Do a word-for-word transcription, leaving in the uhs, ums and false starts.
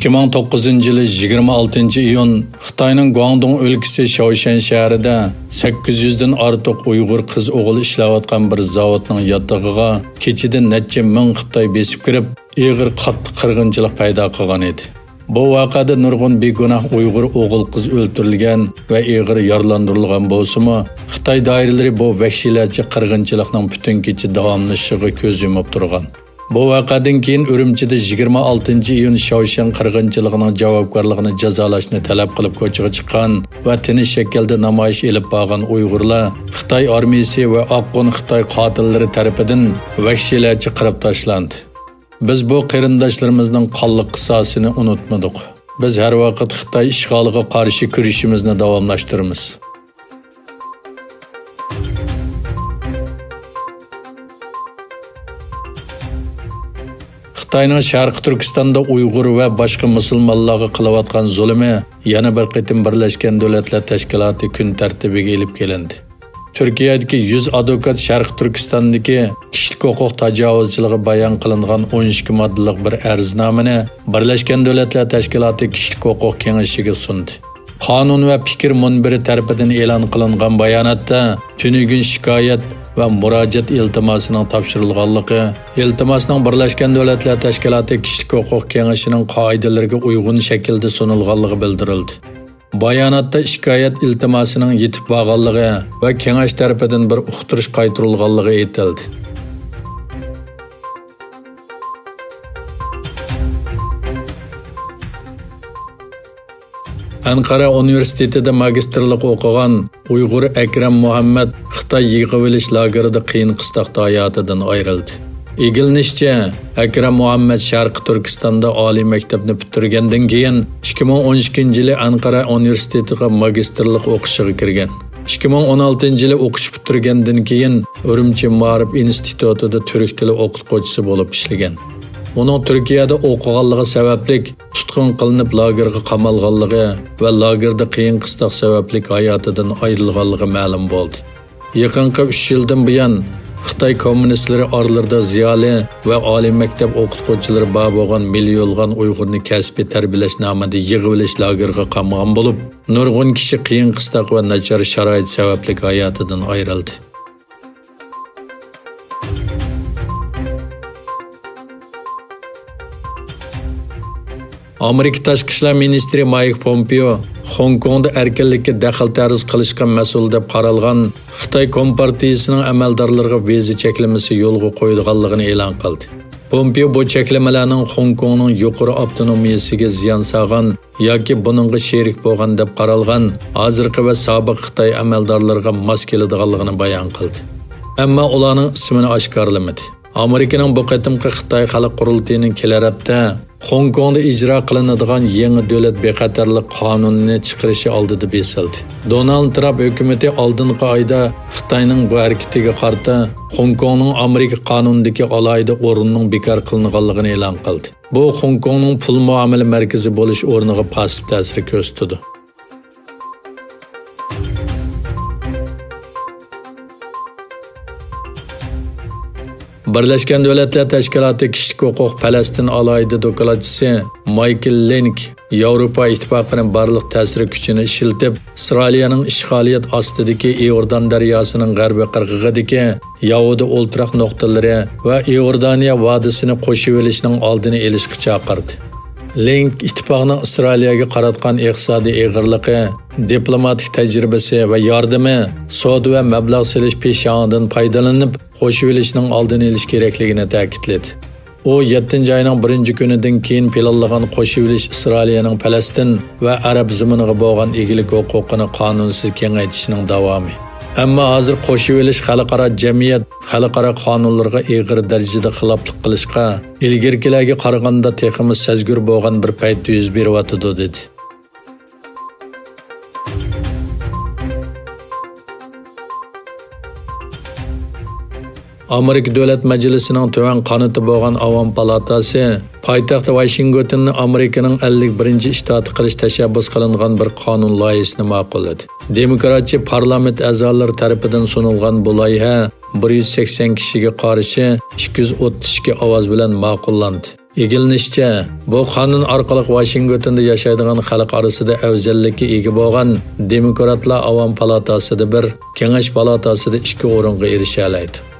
ئىككى مىڭ توققۇزىنچى يىلى يىگىرمە ئالتىنچى ئىيۇن خىتاينىڭ گۇاڭدۇڭ ئۆلكىسى شياۋشەن شەھىرىدە سەككىز يۈزدىن ئارتۇق ئۇيغۇر قىز-ئوغۇل ئىشلەۋاتقان بىر زاۋۇتنىڭ ياتىقىغا كېچىدە نەچچە مىڭ خىتاي بېسىپ كىرىپ، ئېغىر قاتتىق قىرغىنچىلىق پەيدا قىلغان ئىدى. بۇ ۋەقەدە نۇرغۇن بىگۇناھ ئۇيغۇر ئوغۇل-قىز ئۆلتۈرۈلگەن ۋە ئېغىر يارىلاندۇرۇلغان بولسىمۇ، خىتاي دائىرىلىرى بۇ ۋەھشىيلەرچە قىرغىنچىلىقنىڭ پۈتۈن كېچە داۋاملىشىشىغا كۆز يۇمۇپ تۇرغان. بۇ ۋەقەدىن كېيىن ئۈرۈمچىدە يىگىرمە ئالتىنچى ئىيۇن شياۋشەن قىرغىنچىلىقىنىڭ جاۋابكارلىقىنى جازالاشنى تەلەپ قىلىپ كوچىغا چىققان ۋە تىنچ شەكىلدە نامايىش ئېلىپ بارغان ئۇيغۇرلار خىتاي ئارمىيىسى ۋە ئاققۇن خىتاي قاتىللىرى تەرىپىدىن ۋەھشىيلەرچە قىرىپ تاشلاندى. بىز بۇ قېرىنداشلىرىمىزنىڭ قانلىق قىساسىنى ئۇنتۇمىدۇق. بىز ھەر ۋاقىت خىتاي ئىشغالىغا قارشى كۈرىشىمىزنى داۋاملاشتۇرىمىز. خىتاينىڭ شەرقىي تۈركىستاندا ئۇيغۇر ۋە باشقا مۇسۇلمانلارغا قىلىۋاتقان زۇلۇمى يەنە بىر قېتىم بىرلەشكەن دۆلەتلەر تەشكىلاتى كۈن تەرتىپىگە ئېلىپ كېلىندى. تۈركىيەدىكى يۈز ئادۋوكات شەرقىي تۈركىستاندىكى كىشىلىك ھوقۇق تاجاۋۇزچىلىقى بايان قىلىنغان ئون ئىككى ماددىلىق بىر ئەرزنامىنى بىرلەشكەن دۆلەتلەر تەشكىلاتى كىشىلىك ھوقۇق كېڭىشىگە سۇندى. قانۇن ۋە پىكىر مۇنبىرى تەرىپىدىن ئېلان قىلىنغان باياناتتا تۈنۈگۈن شىكايەت ۋە مۇراجىئەت ئىلتىماسىنىڭ تاپشۇرۇلغانلىقى، ئىلتىماسنىڭ بىرلەشكەن دۆلەتلەر تەشكىلاتى كىشىلىك ھوقۇق كېڭىشىنىڭ قائىدىلىرىگە ئۇيغۇن شەكىلدە سۇنۇلغانلىقى بىلدۈرۈلدى. باياناتتا شىكايەت ئىلتىماسىنىڭ يېتىپ بارغانلىقى ۋە كېڭەش تەرىپىدىن بىر ئۇقتۇرۇش قايتۇرۇلغانلىقى ئېيتىلدى. ئەنقەرە ئۇنىۋېرسىتېتىدا ماگىستىرلىق ئوقۇغان ئۇيغۇر ئەكرەم مۇھەممەد خىتاي يىغىۋېلىش لاگېرىدا قىيىن قىستاقتا ھاياتىدىن ئايرىلدى. ئىگىلىنىشىچە، ئەكرەم مۇھەممەد شەرقىي تۈركىستاندا ئالىي مەكتەپنى پۈتتۈرگەندىن كېيىن، ئىككى مىڭ ئون ئىككىنچى يىلى ئەنقەرە ئۇنىۋېرسىتېتىغا ماگىستىرلىق ئوقۇشىغا كىرگەن. ئىككى مىڭ ئون ئالتىنچى يىلى ئوقۇش پۈتتۈرگەندىن كېيىن، ئۈرۈمچى مائارىپ ئىنستىتۇتىدا تۈرك تىلى ئوقۇتقۇچىسى بولۇپ ئىشلىگەن. ئۇنىڭ تۈركىيەدە ئوقۇغانلىقى سەۋەبلىك، تۇتقۇن قىلىنىپ لاگېرغا قامالغانلىقى ۋە لاگېردا قىيىن قىستاق سەۋەبلىك ھاياتىدىن ئايرىلغانلىقى مەلۇم بولدى. يېقىنقى ئۈچ يىلدىن بۇيان، خىتاي كوممۇنىستلىرى ئارىلىرىدا زىيالىي ۋە ئالىي مەكتەپ ئوقۇتقۇچىلىرى بار بولغان مىليونلىغان ئۇيغۇرنى كەسپىي تەربىيەلەش نامىدا يىغىۋېلىش لاگېرىغا قامىغان بولۇپ، نۇرغۇن كىشى قىيىن قىستاق ۋە ناچار شارائىت سەۋەبلىك ھاياتىدىن ئايرىلدى. ئامېرىكا تاشقى ئىشلار مىنىستىرى مايك پومپېئو خوڭكوڭدا ئەركىنلىككە دەخلى تەرۇز قىلىشقا مەسئۇل دەپ قارالغان خىتاي كومپارتىيىسىنىڭ ئەمەلدارلىرىغا ۋىزا چەكلىمىسى يولغا قويۇلغانلىقىنى ئېلان قىلدى. پومپېئو بۇ چەكلىمىلەرنىڭ خوڭكوڭنىڭ يۇقىرى ئاپتونومىيىسىگە زىيان سالغان ياكى بۇنىڭغا شېرىك بولغان دەپ قارالغان ھازىرقى ۋە سابىق خىتاي ئەمەلدارلىرىغا ماس كېلىدىغانلىقىنى بايان قىلدى. ئەمما ئۇلارنىڭ ئىسمىنى ئاشكارىلىمىدى. ئامېرىكىنىڭ بۇ قېتىمقى خىتاي خەلق قۇرۇلتىيىنىڭ كېلەر ھەپتە خوڭكوڭدا ئىجرا قىلىنىدىغان يېڭى دۆلەت بىخەتەرلىك قانۇنىنى چىقىرىشى ئالدىدا بېسىلدى. دونالد ترامپ ھۆكۈمىتى ئالدىنقى ئايدا خىتاينىڭ بۇ ھەرىكىتىگە قارىتا خوڭكوڭنىڭ ئامېرىكا قانۇنىدىكى ئالاھىدە ئورنىنىڭ بىكار قىلىنغانلىقىنى ئېلان قىلدى. بۇ خوڭكوڭنىڭ پۇل مۇئامىلە مەركىزى بولۇش ئورنىغا پاسسىپ تەسىر كۆرسىتىدۇ. بىرلەشكەن دۆلەتلەر تەشكىلاتى كىشىلىك ھوقۇق پەلەستىن ئالاھىدە دوكلاتچىسى مايكل لىنك ياۋروپا ئىتتىپاقىنىڭ بارلىق تەسىر كۈچىنى ئىشلىتىپ، ئىسرائىلىيەنىڭ ئىشغالىيەت ئاستىدىكى ئىئوردان دەرياسىنىڭ غەربىي قىرغىقىدىكى يەھۇدىي ئولتۇراق نۇقتىلىرى ۋە ئىئوردانىيە ۋادىسىنى قوشۇۋېلىشنىڭ ئالدىنى ئېلىشقا چاقىردى. لىنك ئىتتىپاقنىڭ ئىسرائىلىيەگە قاراتقان ئىقتىسادىي ئېغىرلىقى، دىپلوماتىك تەجرىبىسى ۋە ياردىمى، سودا ۋە مەبلەغ سېلىش پىشاڭىدىن پايدىلىنىپ، قوشۇۋېلىشنىڭ ئالدىنى ئېلىش كېرەكلىكىنى تەكىتلىدى. ئۇ يەتتىنچى ئاينىڭ بىرىنچى كۈنىدىن كېيىن پىلانلىغان قوشۇۋېلىش ئىسرائىلىيەنىڭ پەلەستىن ۋە ئەرەب زېمىنىغا بولغان ئىگىلىك ھوقۇقىنى قانۇنسىز كېڭەيتىشنىڭ داۋامى. ئەمما ھازىر قوشۇۋېلىش خەلقئارا جەمئىيەت خەلقئارا قانۇنلىرىغا ئېغىر دەرىجىدە خىلاپلىق قىلىشقا، ئىلگىرىكىلەرگە قارىغاندا تېخىمۇ سەزگۈر بولغان بىر پەيتتە يۈز بېرىۋاتىدۇ، دېدى. ئامېرىكا دۆلەت مەجلىسىنىڭ تۆۋەن قانىتى بولغان ئاۋام پالاتاسى پايتەخت ۋاشىنگتوننى ئامېرىكىنىڭ ئەللىك بىرىنچى شتاتى قىلىش تەشەببۇس قىلىنغان بىر قانۇن لايىھىسىنى ماقۇللىدى. دېموكراتچى پارلامېنت ئەزالىرى تەرىپىدىن سۇنۇلغان بۇ لايىھە بىر يۈز سەكسەن كىشىگە قارشى ئىككى يۈز ئوتتۇز ئىككى ئاۋاز بىلەن ماقۇللاندى. ئىگىلىنىشىچە، بۇ قانۇن ئارقىلىق ۋاشىنگتوندا ياشايدىغان خەلق ئارىسىدا ئەۋزەللىككە ئىگە بولغان دېموكراتلار ئاۋام پالاتاسىدا بىر، كېڭەش پالاتاسىدا ئىككى ئورۇنغا ئېرىشەلەيدۇ.